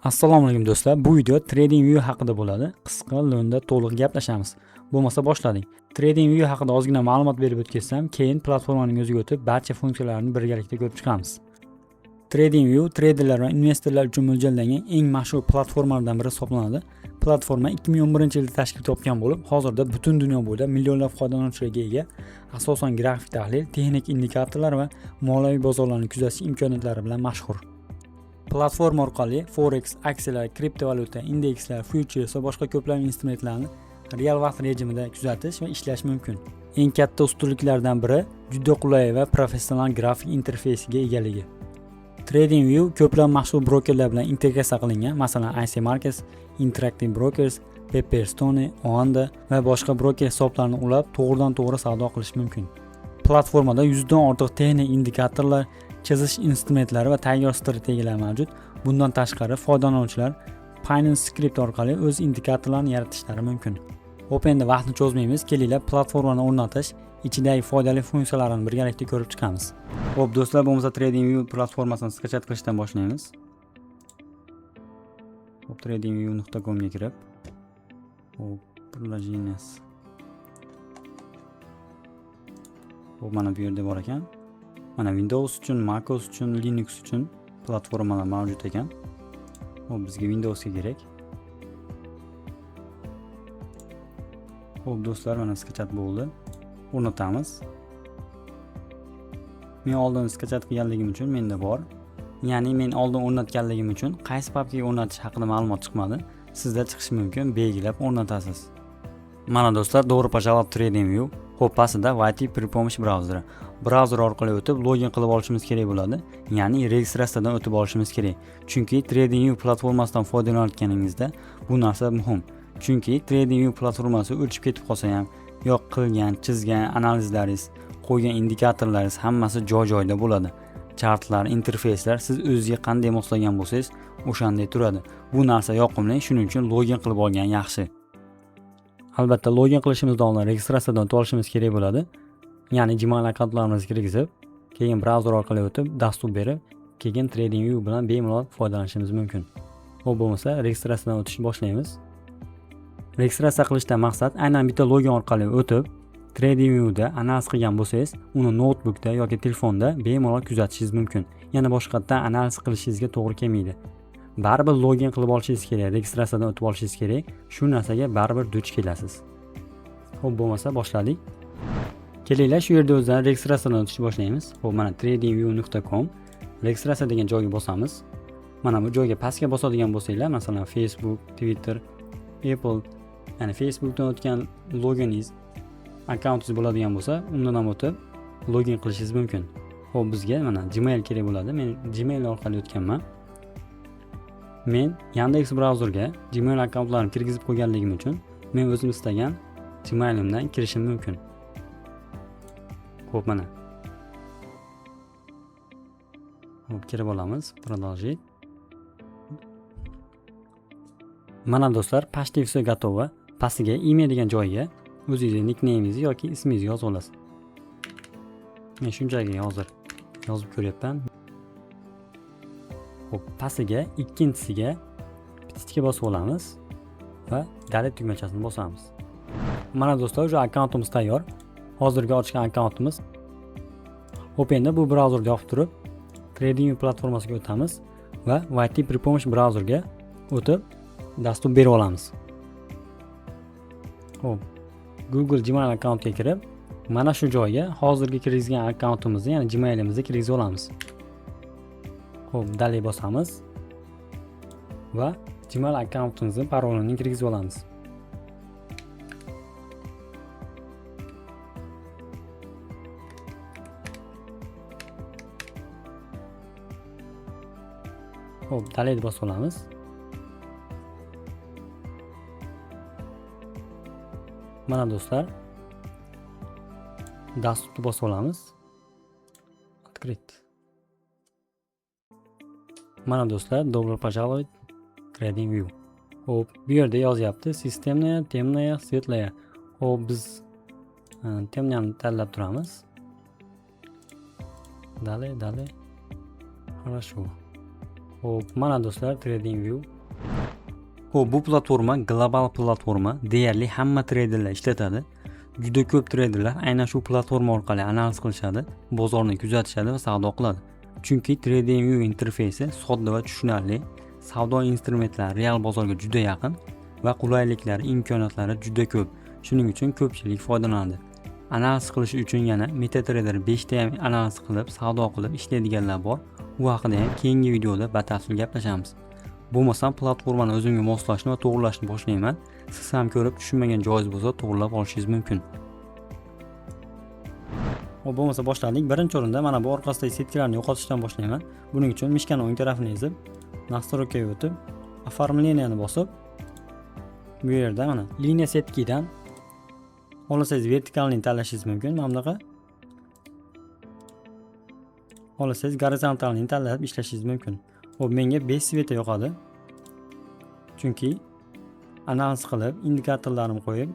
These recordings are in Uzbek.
Assalomu alaykum do'stlar. Bu video TradingView haqida bo'ladi. Qisqa, lo'nda, to'liq gaplashamiz. Bo'lmasa boshladik. TradingView haqida ozgina ma'lumot berib o'tkazsam, keyin platformaning o'ziga o'tib, barcha funksiyalarini birgalikda ko'rib chiqamiz. TradingView treyderlar va investorlar uchun mo'ljallangan eng mashhur platformalardan biri hisoblanadi. Platforma 2011-yilda tashkil topgan bo'lib, hozirda butun dunyo bo'ylab millionlab foydalanuvchilarga ega, asosan grafik tahlil, texnik indikatorlar va moliyaviy bozorlarni kuzatish imkoniyatlari bilan mashhur. Platforma orqali forex, aksiyalar, kriptovalyuta, indekslar, futures va boshqa ko'plab instrumentlarni real vaqt rejimida kuzatish va ishlash mumkin. Eng katta ustunliklardan biri juda qulay va professional grafik interfeysiga egaligi. TradingView ko'plab mashhur brokerlar bilan integratsiya qilingan, masalan, IC Markets, Interactive Brokers, Pepperstone, Oanda va boshqa broker hisoblarini ulab, to'g'ridan-to'g'ri savdo qilish mumkin. Platformada 100 dan ortiq texnik indikatorlar, chizish instrumentlari va tayyor strategiyalar mavjud. Bundan tashqari, foydalanuvchilar Python script orqali o'z indikatorlarini yaratishlari mumkin. Xo'p, endi vaqtni cho'zmaymiz. Kelinglar, platformani o'rnatish, ichidagi foydali funksiyalarini birgalikda ko'rib chiqamiz. Xo'p, do'stlar, bo'lmasa TradingView platformasini скачать qilishdan boshlaymiz. Xo'p, tradingview.com ga kirib, xo'p, приложениес. Xo'p, mana bu yerda bor ekan. Mana Windows uchun, macOS uchun, Linux uchun platformalar mavjud ekan. Xo'p, bizga Windowsga kerak. Xo'p, do'stlar, mana скачать bo'ldi. O'rnatamiz. Men oldin скачать qilganligim uchun menda bor. Ya'ni men oldin o'rnatganligim uchun qaysi papkaga o'rnatish haqida ma'lumot chiqmadi. Sizda chiqishi mumkin, belgilab o'rnatasiz. Mana do'stlar, добро пожаловать в TradingView. Xo'p, pastida "Войти при помощи браузера". Brauzer orqali o'tib login qilib olishimiz kerak bo'ladi. Ya'ni registratsiyadan o'tib olishimiz kerak. Chunki TradingView platformasidan foydalanayotganingizda bu narsa muhim. Chunki TradingView platformasi o'chib ketib qolsa ham, yo'q qilgan, chizgan analizlaringiz, qo'ygan indikatorlaringiz hammasi joy-joyida bo'ladi. Chartlar, interfeyslar siz o'zingizga qanday moslagan bo'lsangiz, o'shanday turadi. Bu narsa yoqimli, shuning uchun login qilib olgan yaxshi. Albatta, login qilishimizdan oldin registratsiyadan o'tib olishimiz kerak bo'ladi. Ya'ni Gmail akkauntlarimizni kirgizib, keyin brauzer orqali o'tib, dastur berib, keyin TradingView bilan bemalol foydalanishimiz mumkin. Xo'p, bo'lmasa registratsiyadan o'tishni boshlaymiz. Registratsiya qilishdan maqsad aynan bitta login orqali o'tib, TradingViewda analiz qilgan bo'lsangiz, uni noutbukda yoki telefonda bemalol kuzatishingiz mumkin. Yana boshqatdan analiz qilishingizga to'g'ri kelmaydi. Baribir login qilib olishingiz kerak, registratsiyadan o'tib olishingiz kerak. Shu narsaga baribir duch kelasiz. Xo'p, bo'lmasa boshladik. Kelinglar, shu yerda o'zidan registratsiyadan o'tishni boshlaymiz. Xo'p, mana tradingview.com registratsiya degan joyga bosamiz. Mana bu joyga pastga bosadigan bo'lsanglar, masalan, Facebook, Twitter, Apple, ya'ni Facebookdan o'tgan loginingiz, akkauntingiz bo'ladigan bo'lsa, undan ham o'tib login qilishingiz mumkin. Xo'p, bizga mana Gmail kerak bo'ladi. Men Gmail orqali o'tganman. Men Yandex brauzerga Gmail akkauntlarimni kirgizib qo'yganligim uchun men o'zim istagan Gmailimdan kirishim mumkin. Xo'p, mana. Xo'p, kirib olamiz. Продолжить. Mana do'stlar, почти все готово. Pastiga имя degan joyga o'zingizni nicknameingizni yoki ismingizni yozib olasiz. Men shunchaki hozir yozib ko'ryapman. Xo'p, pastiga ikkinchisiga птичка bosib olamiz va "Далее" tugmachasini bosamiz. Mana do'stlar, уже akkauntimiz tayyor. Hozirgi ochgan akkauntimiz. Xo'p, endi bu brauzerni yopib turib, TradingView platformasiga o'tamiz va "Войти при помощи браузер" ga o'tib dastur berib olamiz. Xo'p, Google Gmail akkauntga kirib, mana shu joyga hozirgi kirgizgan akkauntimizni, ya'ni Gmailimizni kirgizib olamiz. Xo'p, "Далее" bosamiz va Gmail akkauntimizni parolini kirgizib olamiz. Xo'p, "Далее" bosib olamiz. Mana do'stlar, dasturni bosib olamiz. Открыть. Mana do'stlar, добро пожаловать TradingView. Xo'p, bu yerda yozyapti: системная, темная, светлая. Xo'p, biz темная ni tanlab turamiz. Далее, далее. Хорошо. Xo'p, mana do'stlar, TradingView. Xo'p, bu platforma global platforma, deyarli hamma treyderlar ishlatadi. Juda ko'p treyderlar aynan shu platforma orqali analiz qilishadi, bozorni kuzatishadi va savdo qiladi. Chunki TradingView interfeysi sodda va tushunarli, savdo instrumentlari real bozorga juda yaqin va qulayliklari, imkoniyatlari juda ko'p. Shuning uchun ko'pchilik foydalanadi. Analiz qilish uchun yana MetaTrader 5 ta ham analiz qilib, savdo qilib ishlaydiganlar bor. U haqida ham keyingi videoda batafsil gaplashamiz. Bo'lmasam platformani o'zimga moslashni va to'g'rilashni boshlayman. Siz ham ko'rib tushunmagan joyingiz bo'lsa, to'g'rilab olishingiz mumkin. Xo'p, bo'lmasa boshladik. Birinchi o'rinda mana bu orqasidagi сетка larni yo'qotishdan boshlayman. Buning uchun мышка ni o'ng tarafini ezib, настройка ga o'tib, оформление ni bosib, bu yerda mana линия сетки dan xohlasangiz вертикальный tanlashingiz mumkin, mana bunaqa. Xohlasangiz горизонтальный tanlab ishlashingiz mumkin. Xo'p, menga 5 цвета yoqadi. Chunki analiz qilib, indikatorlarimni qo'yib,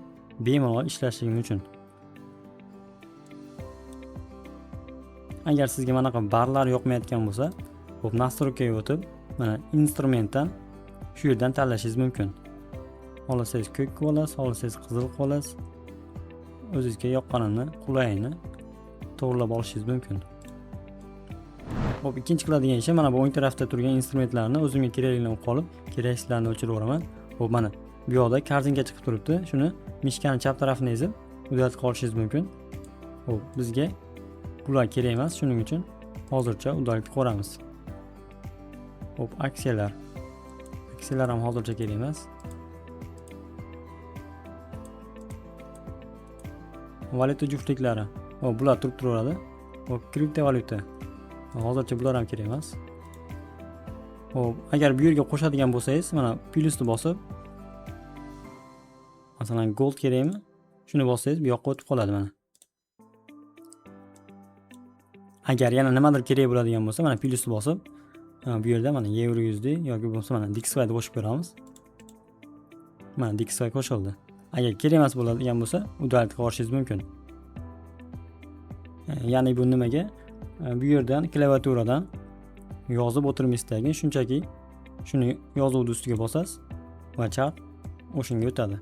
bemalol ishlashligim uchun. Agar sizga manaqa barlar yoqmayotgan bo'lsa, xo'p, настройка ga o'tib, mana instrumentdan shu yerdan tanlashingiz mumkin. Xohlasangiz ko'k qilib olasiz, xohlasangiz qizil qilib olasiz. O'zingizga yoqqanini, qulayini to'g'rilab olishingiz mumkin. Xo'p, ikkinchi qiladigan ishim mana bu o'ng tarafda turgan instrumentlarni o'zimga kerakligini olib qolib, keraksizlarini o'chirib yuboraman. Xo'p, mana bu yoqda korzinka chiqib turibdi. Shuni мышка ni chap tarafini ezib, удалить qilib olishingiz mumkin. Xo'p, bizga bular kerak emas, shuning uchun hozircha удалить qilib yuboramiz. Xo'p, aksiyalar. Aksiyalar ham hozircha kerak emas. Valyuta juftliklari. Xo'p, bular turib turaveradi. Xo'p, kriptovalyuta. Hozircha bular ham kerak emas. Xo'p, agar bu yerga qo'shadigan bo'lsangiz, mana plyusni bosib, masalan, gold kerakmi? Shuni bossangiz bu yoqqa o'tib qoladi mana. Agar yana nimadir kerak bo'ladigan bo'lsa, mana plyusni bosib, bu yerda mana euro USD yoki bo'lmasa mana DXY deb qo'shib ko'ramiz. Mana DXY qo'shildi. Agar kerak emas bo'ladigan bo'lsa, удалить qilib olishingiz mumkin. Ya'ni bu nimaga? Bu yerdan klaviaturadan yozib o'tirmaysizdan shunchaki shuni yozuvni ustiga bosasiz va chart o'shanga o'tadi.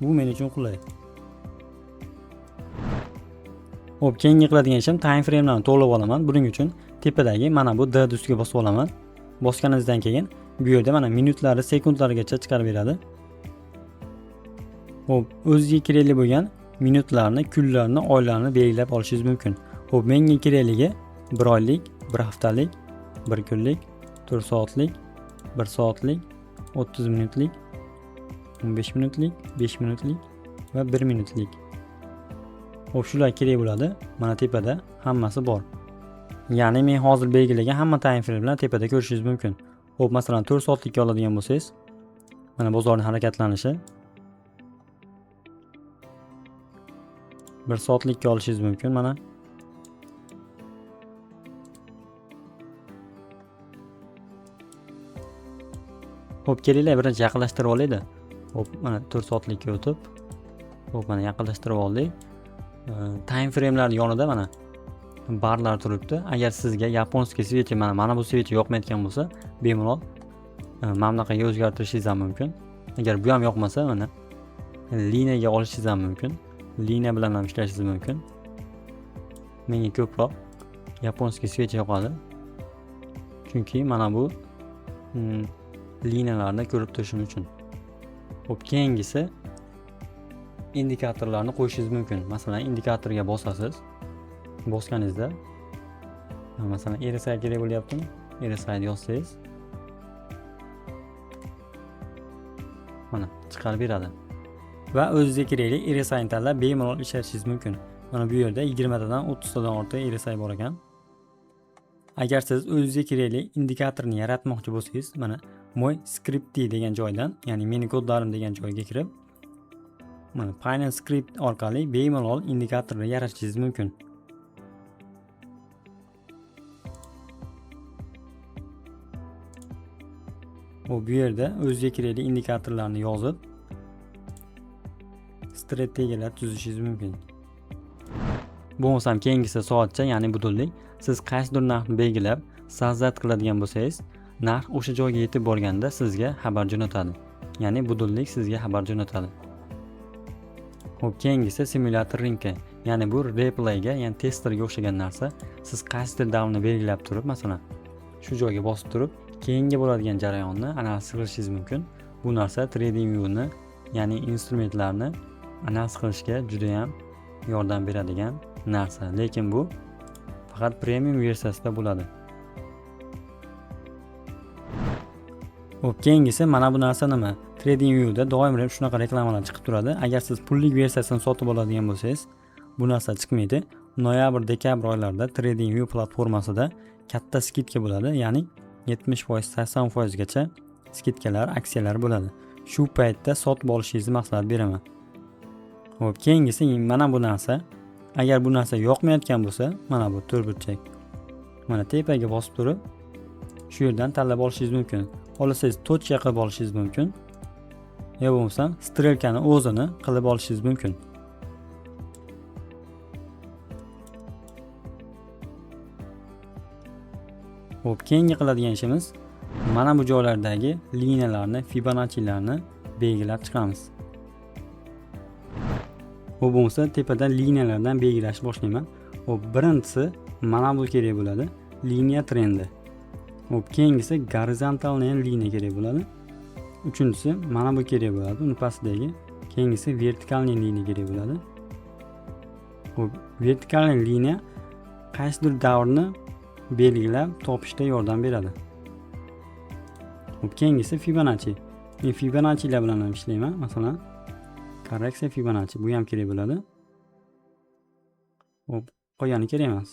Bu men uchun qulay. Xo'p, keyingi qiladigan ishim time frame'larni to'g'rilab olaman. Buning uchun tepadagi mana bu D ustiga bosib olaman. Bosganingizdan keyin bu yerda mana minutlari, sekundlargacha chiqarib beradi. Xo'p, o'zizga kerakli bo'lgan minutlarni, kunlarni, oylarni belgilab olishingiz mumkin. Xo'p, menga kerakligi 1 oylik, 1 haftalik, 1 kunlik, 4 soatlik, 1 soatlik, 30 minutlik, 15 minutlik, 5 minutlik va 1 minutlik. Xo'p, shular kerak bo'ladi. Mana tepada hammasi bor. Ya'ni men hozir belgilagan hamma time frame bilan tepada ko'rishingiz mumkin. Xo'p, masalan, 4 soatlikka oladigan bo'lsangiz, mana bozorning harakatlanishi. 1 soatlikka olishingiz mumkin mana. Xo'p, kelinglar, birinchi yaqinlashtirib olaylik. Xo'p, mana 4 soatlikka o'tib, xo'p, mana yaqinlashtirib oldik. Time frame'lar yonida mana barlar turibdi. Agar sizga японский свечи, mana bu свечи yoqmayotgan bo'lsa, bemalol mana bunaqaga o'zgartirishingiz ham mumkin. Agar bu ham yoqmasa, mana liniyaga olishingiz ham mumkin. Liniya bilan ham ishlashingiz mumkin. Menga ko'proq японский свечи yoqadi. Chunki mana bu liniyalarni ko'rib turishim uchun. Xo'p, keyingisi indikatorlarni qo'yishingiz mumkin. Masalan, indikatorga bosasiz. Bosganingizda masalan, RSI kerak bo'lyaptimi? RSI yozsangiz mana chiqarib beradi. Va o'zingizga kerakli RSI ni tanlab bemalol ishlatishingiz mumkin. Mana bu yerda 20 tadan 30 tadan ortiq RSI bor ekan. Agar siz o'zingizga kerakli indikatorni yaratmoqchi bo'lsangiz, mana Мои скрипты degan joydan, ya'ni meni kodlarim degan joyga kirib, mana Finance Script orqali bemalol indikatorni yaratishingiz mumkin. Bu yerda o'zingizga kerakli indikatorlarni yozib strategiyalar tuzishingiz mumkin. Bo'lmasam keyingisi soatcha, ya'ni budilnik. Siz qaysidir narxni belgilab создать qiladigan bo'lsangiz, narx o'sha joyga yetib borganda sizga xabar jo'natadi. Ya'ni budilnik sizga xabar jo'natadi. Xo'p, keyingisi simulyator рынка. Ya'ni bu replayga, ya'ni testerga o'xshagan narsa. Siz qaysidir davrni belgilab turib, masalan, shu joyga bosib turib, keyingi bo'ladigan jarayonni analiz qilishingiz mumkin. Bu narsa TradingViewni, ya'ni instrumentlarni analiz qilishga juda ham yordam beradigan narsa. Lekin bu faqat premium versiyasida bo'ladi. Xo'p, keyingisi mana bu narsa nima? TradingViewda doim shunaqa reklamalar chiqib turadi. Agar siz pullik versiyasini sotib oladigan bo'lsangiz, bu narsa chiqmaydi. Noyabr, dekabr oylarida TradingView platformasida katta скидка bo'ladi, ya'ni 70%, 80% gacha скидка lar, aksiyalar bo'ladi. Shu paytda sotib olishingizni maslahat beraman. Xo'p, keyingisi mana bu narsa. Agar bu narsa yoqmayotgan bo'lsa, mana bu to'rtburchak. Mana tepaga bosib turib, shu yerdan tanlab olishingiz mumkin. Xohlasangiz точка qilib olishingiz mumkin. Yo bo'lmasam strelkani o'zini qilib olishingiz mumkin. Xo'p, keyingi qiladigan ishimiz mana bu joylardagi liniyalarni, Fibonaccilarni belgilab chiqamiz. Xo'p, bo'lmasa tepadan liniyalardan belgilashni boshlayman. Xo'p, birinchisi mana bu kerak bo'ladi, liniya trendi. Xo'p, keyingisi gorizontalniy liniya kerak bo'ladi. Uchinchisi mana bu kerak bo'ladi, uni pastidagi. Keyingisi vertikalniy liniya kerak bo'ladi. Xo'p, vertikalniy liniya qaysidir davrni belgilab topishda yordam beradi. Xo'p, keyingisi Fibonacci. Men Fibonaccilar bilan ham ishlayman. Masalan, korreksiya Fibonacci, bu ham kerak bo'ladi. Xo'p, qolgani kerak emas.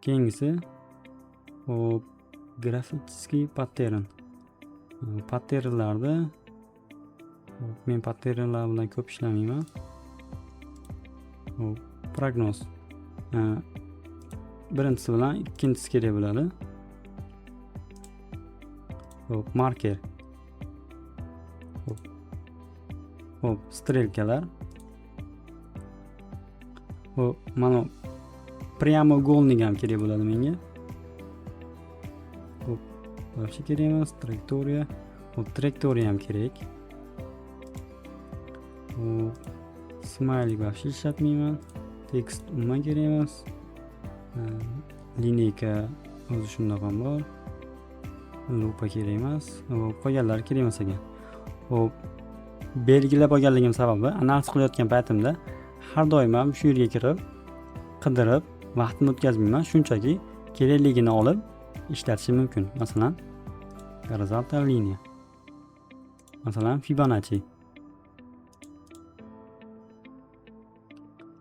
Keyingisi xo'p, графический паттерн. Patternlarda men patternlar bilan ko'p ishlamayman. Xo'p, prognoz. Birinchisi bilan ikkinchisi kerak bo'ladi. Xo'p, marker. Xo'p, strelkalar. Xo'p, mana прямоугольник ham kerak bo'ladi menga. Xo'p, вообще kerak emas, trayektoriya. Xo'p, trayektoriya ham kerak. Xo'p, smaylik вообще ishlatmayman. Tekst umuman kerak emas. Линейка o'zi shundoq ham bor. Lupa kerak emas. Xo'p, qolganlari kerak emas ekan. Xo'p, belgilab olganligim sababi analiz qilayotgan paytimda har doim ham shu yerga kirib, qidirib vaqtni o'tkazmayman. Shunchaki kerakligini olib ishlatishim mumkin. Masalan, gorizontal liniya. Masalan, Fibonacci.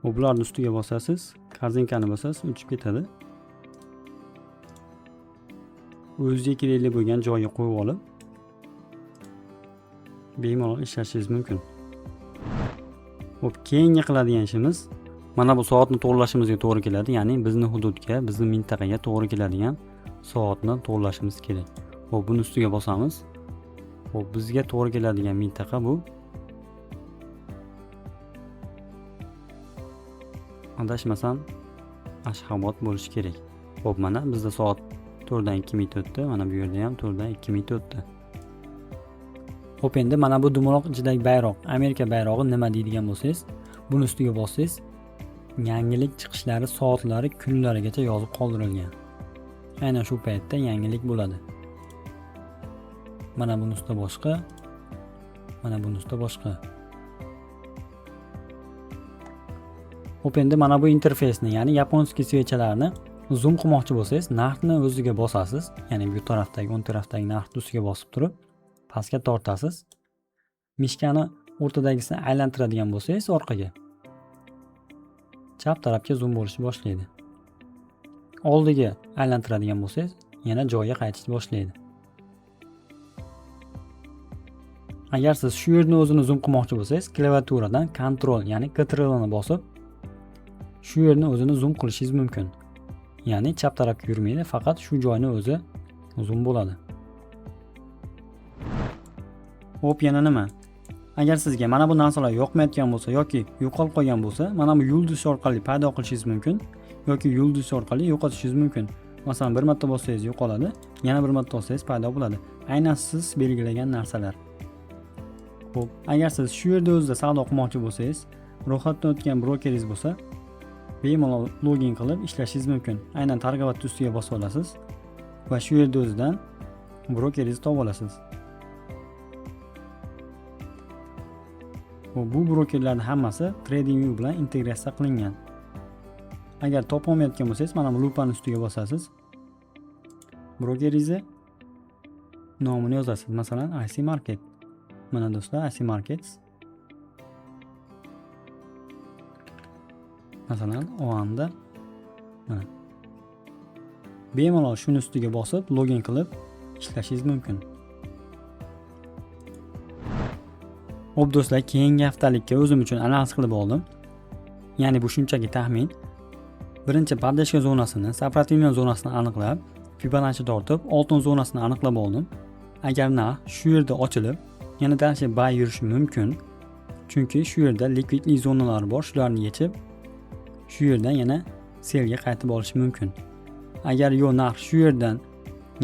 Bularni ustiga bosasiz, korzinkani bosasiz, uchib ketadi. O'zizga kerakli bo'lgan joyga qo'yib olib bemalol ishlashingiz mumkin. Xo'p, keyingi qiladigan ishimiz mana bu soatni to'g'rilashimizga to'g'ri keladi, ya'ni bizni hududga, bizni mintaqaga to'g'ri keladigan soatni to'g'rilashimiz kerak. Xo'p, buni ustiga bosamiz. Xo'p, bizga to'g'ri keladigan mintaqa bu. Adashmasam Ashxobod bo'lishi kerak. Xo'p, mana bizda soat 4:02 o'tdi. Mana bu yerda ham 4:02 o'tdi. Xo'p, endi mana bu dumaloq ichidagi bayroq, Amerika bayrog'i nima deydigan bo'lsangiz, buni ustiga bossangiz, yangilik chiqishlari soatlari, kunlarigacha yozib qoldirilgan. Aynan shu paytda yangilik bo'ladi. Mana buni ustida boshqa, mana buni ustida boshqa. Xo'p, endi mana bu interfeysni, ya'ni японский свеча larni zoom qilmoqchi bo'lsangiz, narxni o'ziga bosasiz, ya'ni bu tarafdagi, o'ng tarafdagi narxni ustiga bosib turib, pastga tortasiz. Мышка ni o'rtadagisini aylantiradigan bo'lsangiz orqaga, chap tarafga zoom bo'lishni boshlaydi. Oldiga aylantiradigan bo'lsangiz, yana joyiga qaytishni boshlaydi. Agar siz shu yerni o'zini zoom qilmoqchi bo'lsangiz, klaviaturadan Ctrl, ya'ni Ctrl ni bosib, shu yerni o'zini zoom qilishingiz mumkin. Ya'ni chap tarafga yurmaydi, faqat shu joyni o'zi zoom bo'ladi. Xo'p, yana nima? Agar sizga mana bu narsalar yoqmayotgan bo'lsa yoki yo'qolib qolgan bo'lsa, mana bu yulduz orqali paydo qilishingiz mumkin yoki yulduz orqali yo'qotishingiz mumkin. Masalan, bir marta bossangiz yo'qoladi, yana bir marta bossangiz paydo bo'ladi. Aynan siz belgilagan narsalar. Xo'p, agar siz shu yerda o'zida savdo qilmoqchi bo'lsangiz, ro'yxatdan o'tgan brokeringiz bo'lsa, bemalol login qilib ishlashingiz mumkin. Aynan торговать ustiga bosib olasiz va shu yerda o'zidan brokeringizni topib olasiz. Bu brokerlarning hammasi TradingView bilan integratsiya qilingan. Agar topolmayotgan bo'lsangiz, mana bu lupani ustiga bosasiz. Brokeringizni nomini yozasiz. Masalan, IC Market. Mana do'stlar, IC Markets. Masalan, Oanda mana. Bemalol shuni ustiga bosib, login qilib ishlashingiz mumkin. Xo'p do'stlar, keyingi haftalikka o'zim uchun analiz qilib oldim. Ya'ni bu shunchaki taxmin. Birinchi поддержка zonasini, сопротивление zonasini aniqlab, Fibonacci tortib, oltin zonasini aniqlab oldim. Agar narx shu yerda ochilib, yana дальше buy yurishi mumkin. Chunki shu yerda likvidlik zonalari bor, shularni yechib, shu yerdan yana sellga qaytib olishi mumkin. Agar yo'q narx shu yerdan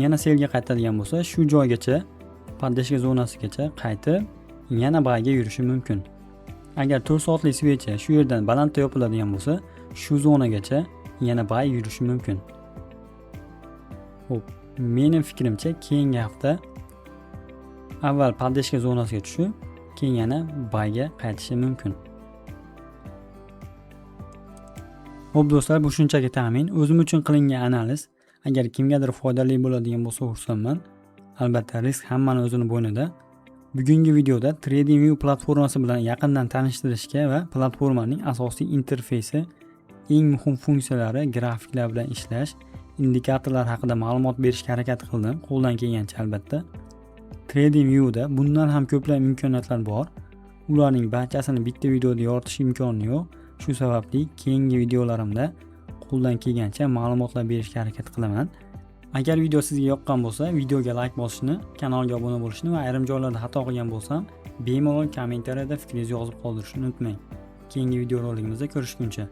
yana sellga qaytadigan bo'lsa, shu joygacha, поддержка zonasigacha qaytib, yana buyga yurishi mumkin. Agar 4 soatlik svecha shu yerdan balandda yopiladigan bo'lsa, shu zonagacha yana buy yurishi mumkin. Xo'p, mening fikrimcha keyingi hafta avval поддержка zonasiga tushib, keyin yana buyga qaytishi mumkin. Xo'p do'stlar, bu shunchaki taxmin, o'zim uchun qilingan analiz. Agar kimgadir foydali bo'ladigan bo'lsa xursandman. Albatta, risk hammani o'zini bo'ynida. Bugungi videoda TradingView platformasi bilan yaqindan tanishtirishga va platformaning asosiy interfeysi, eng muhim funksiyalari, grafiklar bilan ishlash, indikatorlar haqida ma'lumot berishga harakat qildim, qo'ldan kelgancha albatta. TradingViewda bundan ham ko'plab imkoniyatlar bor. Ularning barchasini bitta videoda yoritish imkoni yo'q. Shu sababli keyingi videolarimda qo'ldan kelgancha ma'lumotlar berishga harakat qilaman. Agar video sizga yoqqan bo'lsa, videoga like bosishni, kanalga obuna bo'lishni va ayrim joylarda xato qilgan bo'lsam, bemalol kommentariyada fikringizni yozib qoldirishni unutmang. Keyingi videorolikimizda ko'rishguncha.